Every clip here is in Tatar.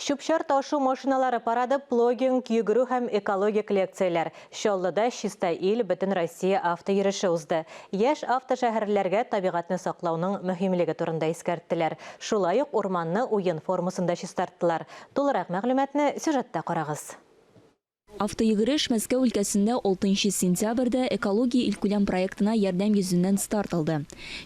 Чүп-чар ташу машиналары парады, плогинг, йөгерү һәм экологик лекцияләр. Чаллыда Чиста ил Бөтенроссия автойөреше узды. Яшь автошәһәрлеләргә табигатьне саклауның мөһимлеге турында искәрттеләр. Шулай ук урманны уен формасында чистарттылар. Тулырак мәгълүматны сюжетта карагыз. Автойөгереш Мәскәү өлкәсендә алтынчы сентябрьдә Экология илкүләм проектына ярдәм йөзеннән старт алды.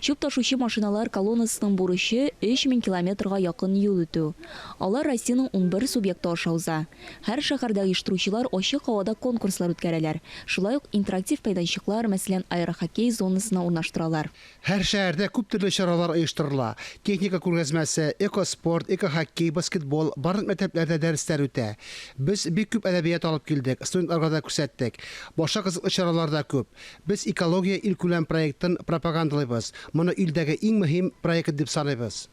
Чүп ташучы машиналар колоннасының бурычы, 3000 километрга якын юл үтү. Алар Россиянең 11 субъекты аша уза. Һәр шәһәрдә оештыручылар ачык һавада конкурслар үткәрәләр, шулай ук интерактив мәйданчыклар, мәсәлән, аэрохоккей зонасына урнаштыралар. Һәр шәһәрдә күп төрле чаралар оештырыла. Техника күргәзмәсе, эко-спорт, эко-хоккей, баскетбол, барлык мәктәпләрдә дәресләр үтә. Без бик күп әдәбият алып килдек, студентларга да күрсәттек. Башка кызыклы чаралар да күп. Без Экология илкүләм проектын пропагандалыйбыз. Моны илдәге иң мөһим проект дип саныйбыз.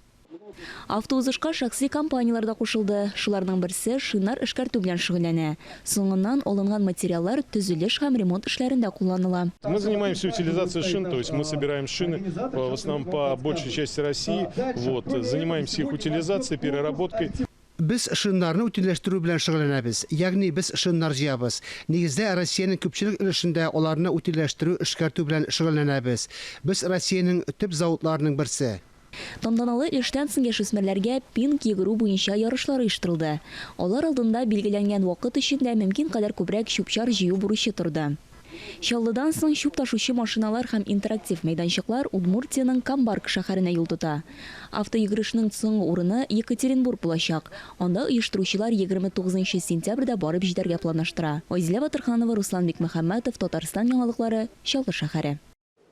Автоузышка шәхси компанияләр дә кушылды. Шуларның берсе шиннар эшкәртү белән шөгыльләнә. Соңыннан алынган материаллар төзелеш һәм ремонт эшләрендә кулланыла. Мы занимаемся утилизацией шин, то есть мы собираем шины в основном по большей части России, вот, занимаемся их утилизацией, переработкой. Без шиннарны утильләштерү белән шөгыльләнәбез, ягъни без шиннар җыябыз. Нигездә, Россиянең күпчелек өлешендә аларны утильләштерү, эшкәртү белән шөгыльләнәбез. Без Россиянең төп заводларының берсе. Тантаналы эштән соң яшүсмерләргә пинг йөгерү буенча ярышлар оештырылды. Алар алдында билгеләнгән вакыт эчендә мөмкин кадәр күбрәк чүп-чар җыю бурычы торды. Чаллыдан соң чүп ташучы машиналар һәм интерактив мәйданчыклар Удмуртиянең Камбарк шәһәренә юл тота. Автойөгерешнең соңгы урыны Екатеринбург булачак, анда оештыручылар 29 нчы сентябрьдә барып җитәргә планлаштыра. Айзилә Батырханова, Руслан Бикмөхәммәтов, Татарстан яңалыклары, Чаллы шәһәре.